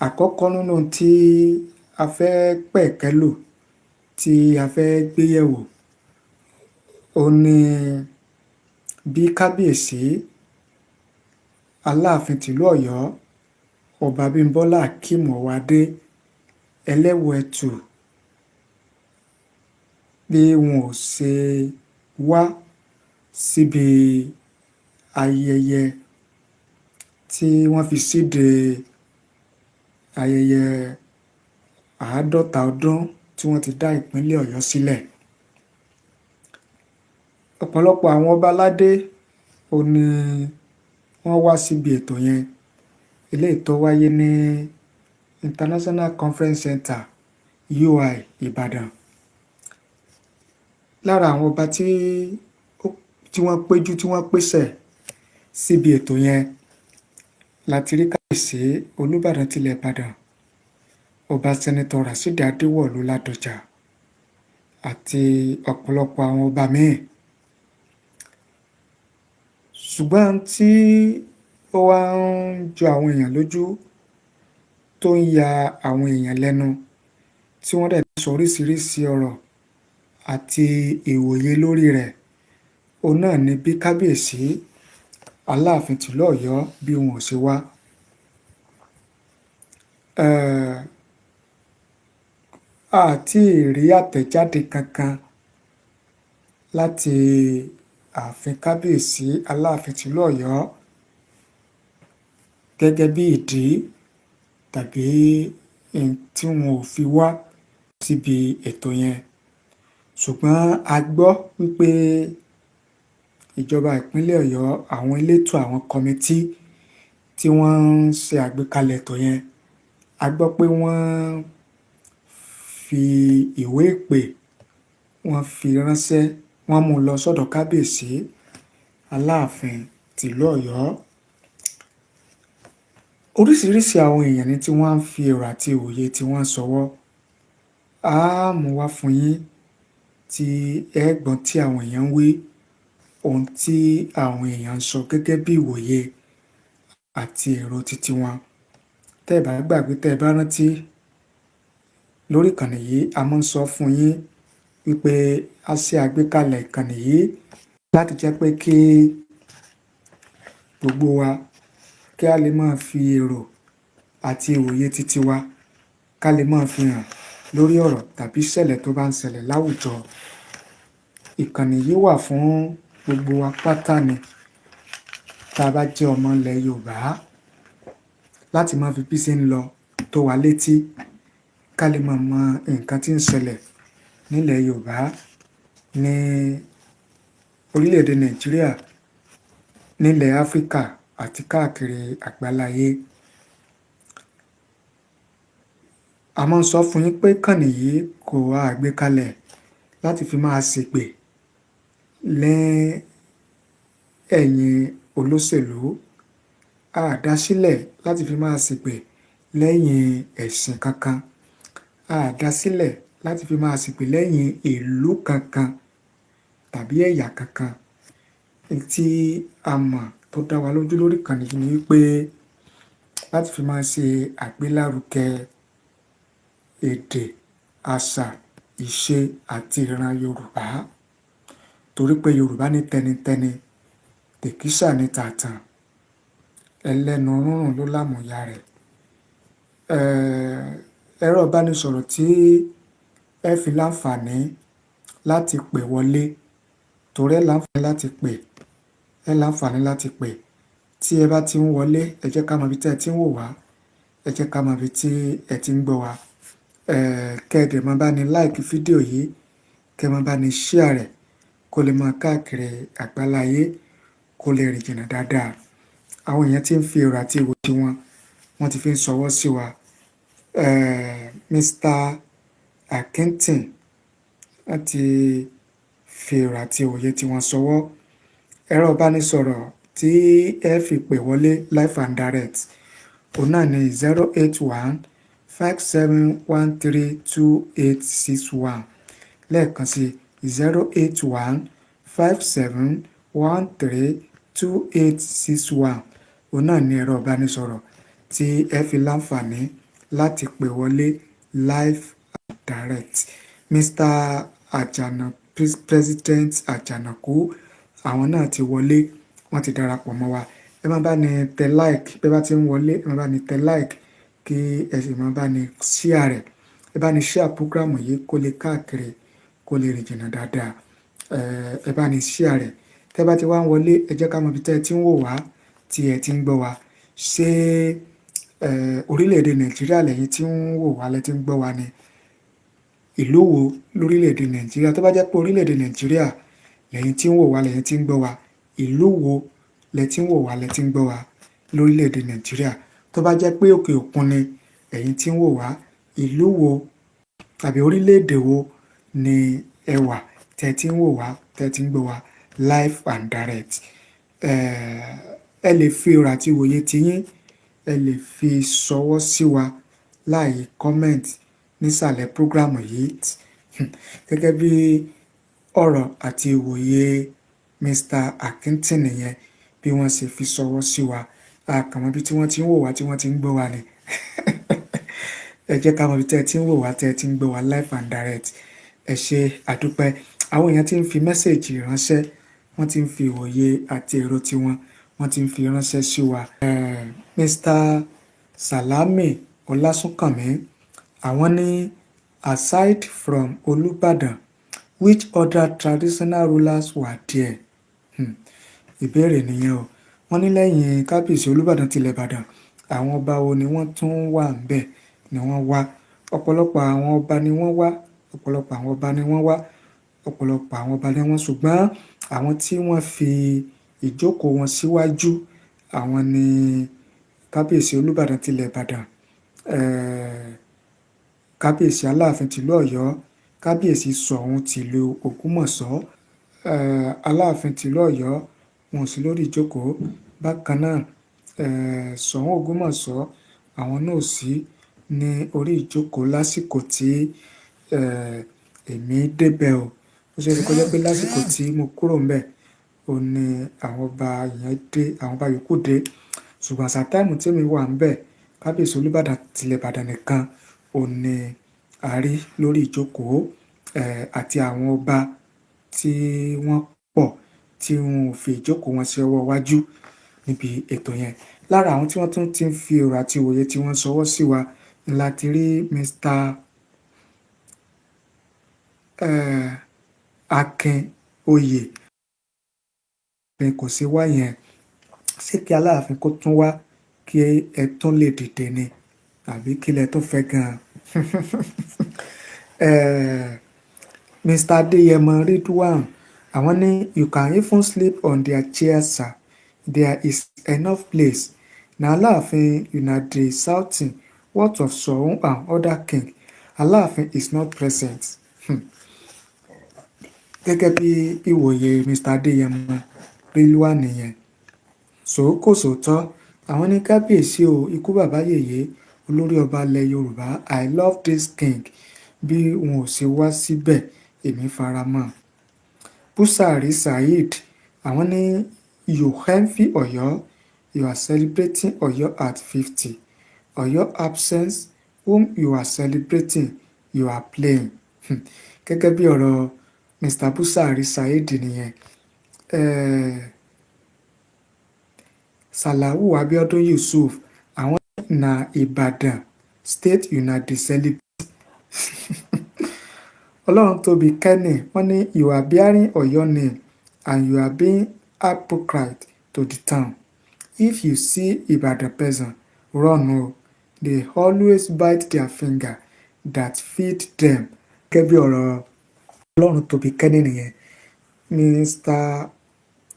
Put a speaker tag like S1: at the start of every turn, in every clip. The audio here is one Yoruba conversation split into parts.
S1: Àkọ́kọ́ nínú ohun tí a fẹ́ pẹ̀kẹ́lù, tí a fẹ́ gbé yẹ̀wò, òhun ni bí Kábíyèsí Aláàfin tìlú Ọ̀yọ́, Ọba Abímbọ́lá Akeem Ọwọ́adé Ẹlẹ́wù-Ẹtù, bí wọn ò ṣe wá síbi ayẹyẹ tí wọ́n fi síde ayẹyẹ 50 ọdún tí wọ́n ti dá ìpínlẹ̀ Ọ̀yọ́ sílẹ̀. Ọ̀pọ̀lọpọ̀ àwọn ọba aládé òun ni wọ́n wá síbi ètò yẹn, eléyìí tó wáyé ní International Conference Center, UI, Ìbàdàn. Lára àwọn ọba tí wọ́n péjú, tí wọ́n pèsè síbi ètò yẹn, láti rí Kábíyèsí Olúbàdàn tilẹ̀ Ìbàdàn, Ọba Senator Rasheed Adéwọ̀lú Ládọjà, àti ọ̀pọ̀lọpọ̀ àwọn ọba míì. Ṣùgbọ́n tí ó wá ń jọ àwọn èèyàn lójú, tó ń ya àwọn èèyàn lẹ́nu, tí wọ́n dẹ̀ sọ oríṣiríṣi ọ̀rọ̀ àti ìwòye lórí rẹ̀, òun náà ni bí Kábíyèsí Aláàfin tìlú Ọ̀yọ́ bí wọn ò ṣe wá. A tí ì rí àtẹ̀jáde kankan láti ààfin Kábíyèsí Aláàfin tìlú Ọ̀yọ́ gẹ́gẹ́ bí ìdí tàbí tí wọn ò fi wá síbi ètò yẹn. Ṣùgbọ́n a gbọ́ wípé ìjọba ìpínlẹ̀ Ọ̀yọ́, àwọn elétò, àwọn committee tí wọ́n ń ṣe àgbékalẹ̀ ètò yẹn, a gbọ́ pé wọ́n fi ìwé ìpè, wọ́n fi ránṣẹ́, wọ́n mú un lọ sọ́dọ̀ Kábíyèsí Aláàfin tìlú Ọ̀yọ́. Oríṣiríṣi àwọn èèyàn ni tí wọ́n ń fi èrò àti òye tí wọ́n ń ṣọwọ́. Á mú wá fún yín tí ẹ gbọ́n tí àwọn èèyàn ń wí, ohun tí àwọn èèyàn ń sọ gẹ́gẹ́ bí ìwòye àti èrò titi wọn. Tẹ́ ẹ bá gbàgbé, tẹ́ ẹ bá rántí, lórí ìkànnì yìí, a máa ń sọ fún yín wípé a ṣe àgbékalẹ̀ ìkànnì yìí láti jẹ́ pé kí gbogbo wa kí a lè máa fi èrò àti ìwòye titi wa, ká lè máa fi hàn lórí ọ̀rọ̀ tàbí ìṣẹ̀lẹ̀ tó bá ń ṣẹlẹ̀ láwùjọ. Ìkànnì yìí wà fún gbogbo wa pátá ni, tá a bá jẹ́ ọmọ ilẹ̀ Yorùbá, láti máa fi bí ṣe ń lọ tó wa létí, ká lè máa mọ nǹkan tí ń ṣẹlẹ̀ nílẹ̀ Yorùbá, ní orílẹ̀-èdè Nàìjíríà, nílẹ̀ Áfríkà àti káàkiri àgbáláyé. A máa ń sọ fún yín pé ìkànnì yìí kò wá àgbékalẹ̀ láti fi máa ṣègbè lẹ́ ẹ̀yìn olóṣèlú. A dá sílẹ̀ láti fi máa ṣègbè lẹ́yìn ẹ̀sìn kankan. A dá sílẹ̀ láti fi máa ṣègbè lẹ́yìn ìlú kankan tàbí ẹ̀yà kankan. Tí a mọ̀ tó dá wa lójú lórí ìkànnì yìí ni wípé láti fi máa ṣe àgbélárugẹ èdè, àṣà, ìṣe àti ìran Yorùbá. Torí pé Yorùbá ní tẹnitẹni, tèkísà ní tààtàn, ẹlẹ́nu rírùn ló lámùyá rẹ̀. Ẹ̀rọ ìbánisọ̀rọ̀ tí ẹ fi láǹfààní láti pè wọlé, torí ẹ láǹfààní láti pè, ẹ láǹfààní láti pè. Tí ẹ bá ti ń wọlé, ẹ jẹ́ ká mọ ibi tí ẹ ti ń wò wá, ẹ jẹ́ ká mọ ibi tí ẹ ti ń gbọ́ wa. Kẹ́ ẹ dẹ̀ máa bá ní like fídíò yìí, kẹ́ ẹ máa bá ní share rẹ̀ kó lè máa káàkiri àgbáláyé, kó lè rìn jìnnà dáadáa. Àwọn èèyàn tí ń fi èrò àti ìwòye wọn, wọ́n ti fi ń ṣọwọ́ sí wa. Mr. Akintin, wọ́n ti fi èrò àti òye tí wọ́n ṣọwọ́. Ẹ̀rọ ìbánisọ̀rọ̀ tí ẹ fi pè wọlé live and direct, òun náà ni 08157132861. Lẹ́ẹ̀kan sí, 08157132861. Òun náà ni ẹ̀rọ ìbánisọ̀rọ̀ tí ẹ fi láǹfààní Láti pè wọlé live and direct. Mr. Ajana, President Ajanaku, àwọn náà ti wọlé, wọ́n ti darapọ̀ mọ́ wa. Ẹ má bá ní tẹ like bí ẹ bá ti ń wọlé. Ẹ má bá ní tẹ like, kí ẹ sì má bá ní share rẹ̀. Ẹ bá ní share program yìí kó lè káàkiri, kó lè rìn jìnnà dáadáa. Ẹ bá ní share rẹ̀. Tẹ́ bá ti wá ń wọlé, ẹ jẹ́ ká mọ ibi tẹ́ ẹ ti ń wò wá, tí ẹ ti ń gbọ́ wa. Ṣé orílẹ̀-èdè Nàìjíríà lẹ́yìn tí ń wò wá, lẹ́ ti ń gbọ́ wa ni? Ìlú wo lórílẹ̀-èdè Nàìjíríà? Tó bá jẹ́ pé orílẹ̀-èdè Nàìjíríà lẹ́yìn tí ń wò wá, lẹ́yìn tí ń gbọ́ wa, ìlú wo lẹ ti ń wò wá, lẹ ti ń gbọ́ wa lórílẹ̀-èdè Nàìjíríà? Tó bá jẹ́ pé òkè òkun ni ẹ̀yin tí ń wò wá, ìlú wo tàbí orílẹ̀-èdè wo ni ẹ wà tẹ́ ti ń wò wá, tẹ́ ti ń gbọ́ wa live and direct? Ẹ lè fi èrò àti ìwòye tiyín, ẹ lè fi ṣọwọ́ sí wa láì comment nísàlẹ̀ program yìí. Gẹ́gẹ́ bí ọ̀rọ̀ àti ìwòye Mr. Akintin nìyẹn, bí wọ́n ṣe fi ṣọwọ́ sí wa. A kàn mọ́ ibi tí wọ́n ti ń wò wá, tí wọ́n ti ń gbọ́ wa ni. Ẹ jẹ́ ká mọ ibi tí ẹ ti ń wò wá, tí ẹ ti ń gbọ́ wa live and direct. Ẹ ṣé, àdúpẹ́. Àwọn èèyàn tí ń fi message ránṣẹ́, wọ́n ti ń fi ìwòye àti èrò tiwọn, wọ́n ti ń fi ránṣẹ́ sí wa. Mr. Salami Ọlásùnkànmí, àwọn ní, "Aside from Olúbàdàn, which other traditional rulers were there?" Ìbéèrè nìyẹn o. Wọ́n ní lẹ́yìn Kábíyèsí Olúbàdàn tilẹ̀ Ìbàdàn, àwọn ọba wo ni wọ́n tún wà ńbẹ̀ ni wọ́n wá? Ọ̀pọ̀lọpọ̀ àwọn ọba ni wọ́n wá, ọ̀pọ̀lọpọ̀ àwọn ọba ni wọ́n wá, ọ̀pọ̀lọpọ̀ àwọn ọba ni wọ́n, ṣùgbọ́n àwọn tí wọ́n fi ìjókòó wọn síwájú, àwọn ni Kábíyèsí Olúbàdàn tilẹ̀ Ìbàdàn, Kábíyèsí Aláàfin tìlú Ọ̀yọ́, Kábíyèsí Ṣọ̀ún tìlú Ògbómọ̀ṣọ́. Aláàfin tìlú Ọ̀yọ́, wọn ò sí lórí ìjókòó. Bákan náà, Ṣọ̀ún Ògbómọ̀ṣọ́, àwọn náà ò sí ní orí ìjókòó lásìkò tí èmi débẹ̀ o. Ó ṣeé ṣe kó jẹ́ pé lásìkò tí mo kúrò ńbẹ̀, òun ní àwọn ọba yẹn dé, àwọn ọba yòókù dé. Ṣùgbọ́n as at time tí èmi wà ńbẹ̀, Kábíyèsí Olúbàdàn tilẹ̀ Ìbàdàn nìkan òun ní a rí lórí ìjókòó, àti àwọn ọba tí wọ́n pọ̀ tí wọn ò fi ìjókòó wọn sí ọwọ́ iwájú níbi ètò yẹn. Lára àwọn tí wọ́n tún ti ń fi èrò àti ìwòye tí wọ́n ṣọwọ́ sí wa la ti rí Mr. Akin Oyè. Kò sí wá yẹn. Ṣé kí Aláàfin kó tún wá kí ẹ tún lè dìde ni, àbí kí lẹ tún fẹ́ gan-an? Mr. Adeyemo Ridwan, àwọn ní, "You can even sleep on their chair, sir. There is enough place. Na Aláàfin una dey shouting, what of Soun and other king? Aláàfin is not present." Gẹ́gẹ́ bí ìwòye Mr. Adeyemo Ridwan nìyẹn. Sòókò sòótọ́, àwọn ní, "Kábíyèsí o, ikú bàbá yèyé, olórí ọba ilẹ̀ Yorùbá. I love this king. Bí wọn ò ṣe wá síbẹ̀, èmi fara mọ́." Busari Saheed, àwọn ní, "You envy Ọ̀yọ́. You are celebrating Ọ̀yọ́ at 50. Ọ̀yọ́ absence, whom you are celebrating? You are playing." Gẹ́gẹ́ bí ọ̀rọ̀ Mr. Busari Saheed nìyẹn. Salau Abiodun Yusuf, àwọn, "Na Ibadan state una dey celebrate." Ọlọ́runtóbi Kenny, wọ́n ní, "You are bearing Oyo name and you are being hypocrite to the town. If you see Ibadan person, run o. They always bite their finger that feed them." Gẹ́gẹ́ bí ọ̀rọ̀ Ọlọ́runtóbi Kenny nìyẹn. Mr.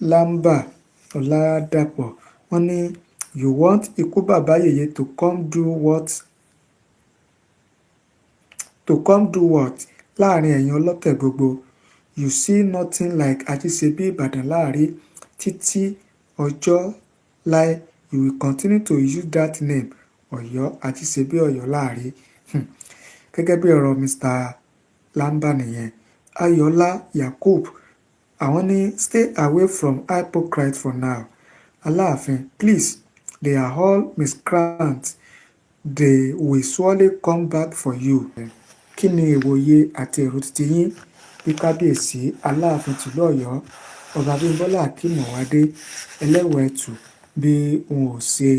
S1: Lamba Ọládàpọ̀, wọ́n ní, "You want ikú bàbá yèyé to come do what? To come do what? Láàrin ẹ̀yin ọlọ́tẹ̀ gbogbo, you see nothing like Ajíṣebí Ìbàdàn láàrí títí ọjọ́ láé. You will continue to use that name, Ọ̀yọ́ Ajíṣebí Ọ̀yọ́ láàrí." Gẹ́gẹ́ bí ọ̀rọ̀ Mr. Lamba nìyẹn. Ayọ̀ọ́lá Yakub, àwọn ní, "Stay away from hypocrite for now. Aláàfin, please. They are all miscreants." They will surely come back for you. Kí ni ìwòye àti èrò tiyín bí Kábíyèsí Aláàfin tìlú Ọ̀yọ́, Ọba Abímbọ́lá Akeem Owoade Ẹlẹ́wù-Ẹtù, bí wọn ò ṣe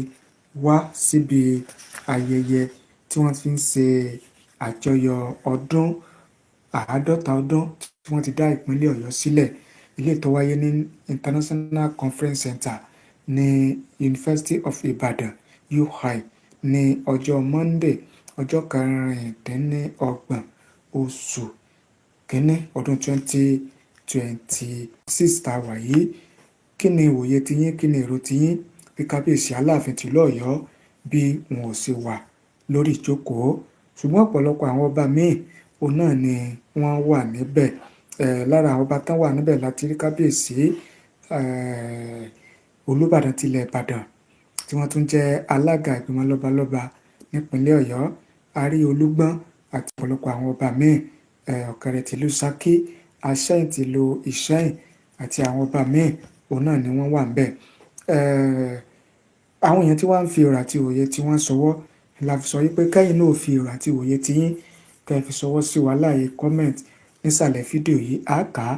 S1: wá síbi ayẹyẹ tí wọ́n fi ń ṣe àjọyọ̀ ọdún 50 ọdún tí wọ́n ti dá ìpínlẹ̀ Ọ̀yọ́ sílẹ̀, eléyìí tó wáyé ní International Conference Center ní University of Ibadan, UI, ní ọjọ́ Monday, ọjọ́ 26 oṣù kínní ọdún 2026 tá a wà yìí? Kí ni ìwòye tiyín? Kí ni èrò tiyín bí Kábíyèsí Aláàfin tìlú Ọ̀yọ́ bí wọn ò ṣe wà lórí ìjókòó? Ṣùgbọ́n ọ̀pọ̀lọpọ̀ àwọn ọba míì, òun náà ni wọ́n wà níbẹ̀. Lára àwọn ọba tán wà níbẹ̀ láti rí Kábíyèsí Olúbàdàn tilẹ̀ Ìbàdàn, tí wọ́n tún jẹ́ alága ìgbìmọ̀ lọ́balọ́ba nípínlẹ̀ Ọ̀yọ́, a rí Olúgbọ́n àti ọ̀pọ̀lọpọ̀ àwọn ọba míì, Ọ̀kẹ̀rẹ̀ tìlú Ṣakí, Aṣẹ́yìn tìlú Ìṣẹ́yìn àti àwọn ọba míì, òun náà ni wọ́n wà níbẹ̀. Àwọn èèyàn tí wọ́n ń fi èrò àti òye tí wọ́n ṣọwọ́ la fi sọ wípé kẹ́yìn náà fi èrò àti òye tiyín kẹ́ ẹ fi ṣọwọ́ sí wa láàyè comment nísàlẹ̀ fídíò yìí. Á kà á,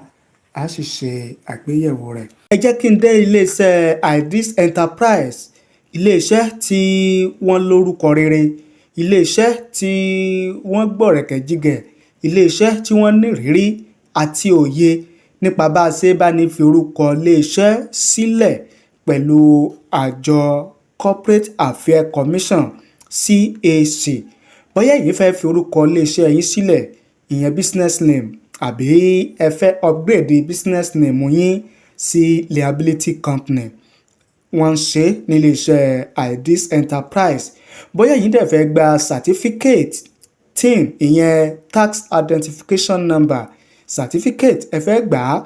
S1: á sì ṣe àgbéyẹ̀wò rẹ̀. Ẹ jẹ́ kí n dé iléeṣẹ́ Ideas Enterprise, iléeṣẹ́ tí wọ́n lórúkọ rere, iléeṣẹ́ tí wọ́n gbọ̀rẹ̀kẹ̀jigẹ̀, iléeṣẹ́ tí wọ́n nírìírí àti òye nípa bá a ṣe bá ní fi orúkọ iléeṣẹ́ sílẹ̀ pẹ̀lú àjọ Corporate Affairs Commission, CAC. Bóyá ẹ̀yin fẹ́ fi orúkọ iléeṣẹ́ yín sílẹ̀, ìyẹn business name, àbí ẹ fẹ́ upgrade business name yín sí liability company, wọ́n ń ṣe nílé iṣẹ́ Ideas Enterprise. Bóyá ẹ̀yin dẹ̀ fẹ́ gba certificate TIN, ìyẹn tax identification number certificate, ẹ fẹ́ gbà á,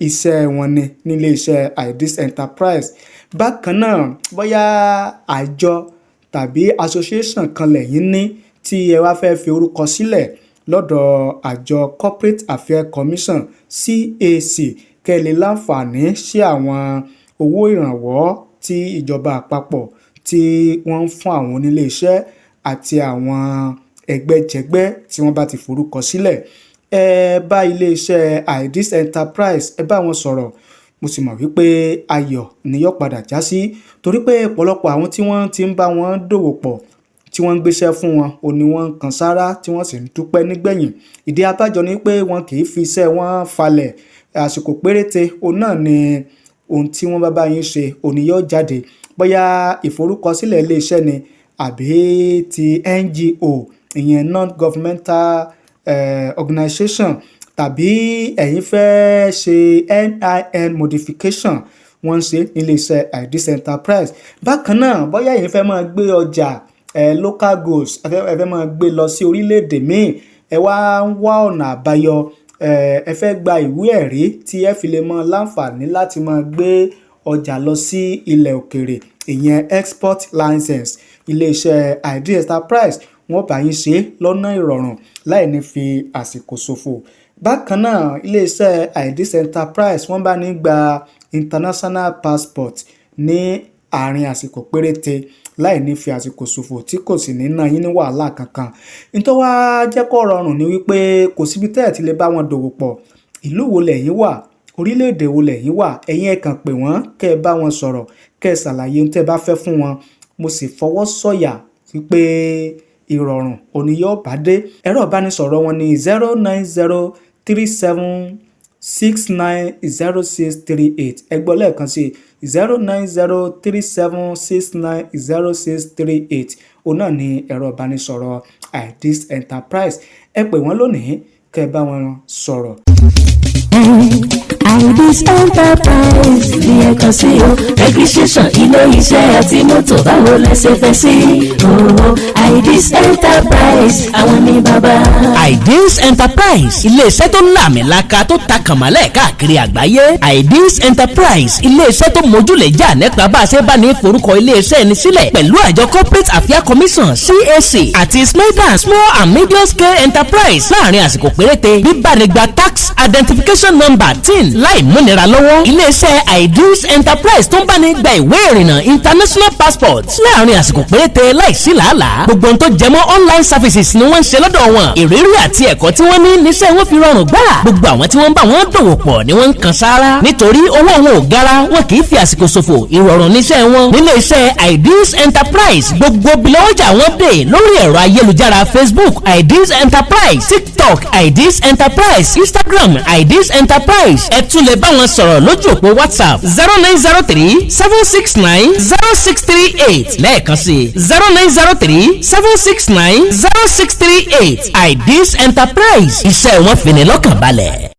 S1: iṣẹ́ wọn ni nílé iṣẹ́ Ideas Enterprise. Bákan náà, bóyá àjọ tàbí association kan lẹ̀yin ní tí ẹ wá fẹ́ fi orúkọ sílẹ̀ lọ́dọ̀ àjọ Corporate Affairs Commission, CAC, kẹ́ ẹ lè láǹfààní sí àwọn owó ìrànwọ́ tí ìjọba àpapọ̀ tí wọ́n ń fún àwọn onílé iṣẹ́ àti àwọn ẹgbẹ́jẹgbẹ́ tí wọ́n bá ti forúkọ sílẹ̀, ẹ bá iléeṣẹ́ Ideas Enterprise, ẹ bá wọn sọ̀rọ̀. Mo sì mọ̀ wípé ayọ̀ ni yóò padà já sí, torí pé ọ̀pọ̀lọpọ̀ àwọn tí wọ́n ti ń bá wọn dòwò pọ̀, tí wọ́n ń gbéṣẹ́ fún wọn, ò ní wọ́n ń kan sáárá, tí wọ́n sì ń dúpẹ́ nígbẹ̀yìn. Ìdí abájọ ni pé wọn kì í fi iṣẹ́ wọn falẹ̀. Àsìkò péréte, òun náà ni ohun tí wọ́n bá bá yín ṣe òní yóò jáde. Bóyá ìforúkọsílẹ̀ iléeṣẹ́ ni àbí ti NGO, ìyẹn non-governmental organization, tàbí ẹ̀yin fẹ́ ṣe NIN modification, wọ́n ń ṣe nílé iṣẹ́ Ideas Enterprise. Bákan náà, bóyá ẹ̀yin fẹ́ máa gbé ọjà local goods, ẹ fẹ́ máa gbé lọ sí orílẹ̀-èdè míì, ẹ wá ń wá ọ̀nà àbáyọ, ẹ fẹ́ gba ìwé ẹ̀rí tí ẹ fi lè mọ láǹfààní láti máa gbé ọjà lọ sí ilẹ̀ òkèèrè, ìyẹn export license, iléeṣẹ́ Ideas Enterprise, wọ́n bá yín ṣe lọ́nà ìrọ̀rùn láì ní fi àsìkò ṣòfò. Bákan náà, iléeṣẹ́ Ideas Enterprise, wọ́n bá ní gba international passport ní àárín àsìkò péréte láì ní fi àsìkò ṣòfò, tí kò sì ní ná yín ní wàhálà kankan. Nítorí wá jẹ́ kó rọrùn ni wípé kò síbi tẹ́ ẹ̀ ti lè bá wọn dòwò pọ̀. Ìlú wo lẹ̀yin wà? Orílẹ̀-èdè wo lẹ̀yin wà? Ẹ̀yin ẹ kàn pè wọ́n, kẹ́ ẹ bá wọn sọ̀rọ̀, kẹ́ ẹ ṣàlàyé ohun tẹ́ ẹ bá fẹ́ fún wọn. Mo sì fọwọ́ sọ̀yà wípé ìrọ̀rùn òní yóò bá dé. Ẹ̀rọ ìbánisọ̀rọ̀ wọn ní 09037690638. Ẹ gbọ́ lẹ́ẹ̀kan sí: 09037690638. Òun náà ni ẹ̀rọ ìbánisọ̀rọ̀ Ideas Enterprise. Ẹ pè wọ́n lónìí kẹ́ ẹ bá wọn sọ̀rọ̀.
S2: Ideas Enterprise ní ẹ̀kan sí o. Registration ilé iṣẹ́ àti mọ́tò, báwo lẹ ṣe fẹ́ sí o? Ideas. Ideas Enterprise, àwọn ní bàbá.
S3: Ideas Enterprise, iléeṣẹ́ tó láàmìlaka, tó ta kànmọ́lẹ̀ káàkiri àgbáyé. Ideas Enterprise, iléeṣẹ́ tó mójúlẹ̀ jà nípa bá a ṣe bá ní forúkọ iléeṣẹ́ ẹni sílẹ̀ pẹ̀lú àjọ Corporate Affairs Commission, CAC, àti SMEDAN, Small and Medium Scale Enterprise, láàrin àsìkò péréte. Bíbánigba tax identification number, TIN, láì múnira lọ́wọ́. Iléeṣẹ́ Ideas Enterprise tó ń bá ní gba ìwé ìrìnnà, international passport, láàrin àsìkò péréte láìsí làálàá. Gbogbo ohun tó jẹmọ́ online services ni wọ́n ń ṣe lọ́dọ̀ wọn. Ìrírí àti ẹ̀kọ́ tí wọ́n ní níṣẹ́ wọn fi rọrùn gbà. Gbogbo àwọn tí wọ́n ń bá wọn dòwò pọ̀ ni wọ́n ń kan sáárá, nítorí owó wọn ò gara, wọn kì í fi àsìkò ṣòfò. Ìrọ̀rùn níṣẹ́ wọn nílé iṣẹ́ Ideas Enterprise. Gbogbo bilọ́wọ́jà wọn dé lórí ẹ̀rọ ayélujára: Facebook, Ideas Enterprise; TikTok, Ideas Enterprise; Instagram, Ideas Enterprise. Ẹ tún lè bá wọn sọ̀rọ̀ lójú òpó WhatsApp, 09037690638. Lẹ́ẹ̀kan sí, 09037690638. Ideas Enterprise, iṣẹ́ wọn fi ni lọ́kàn balẹ̀.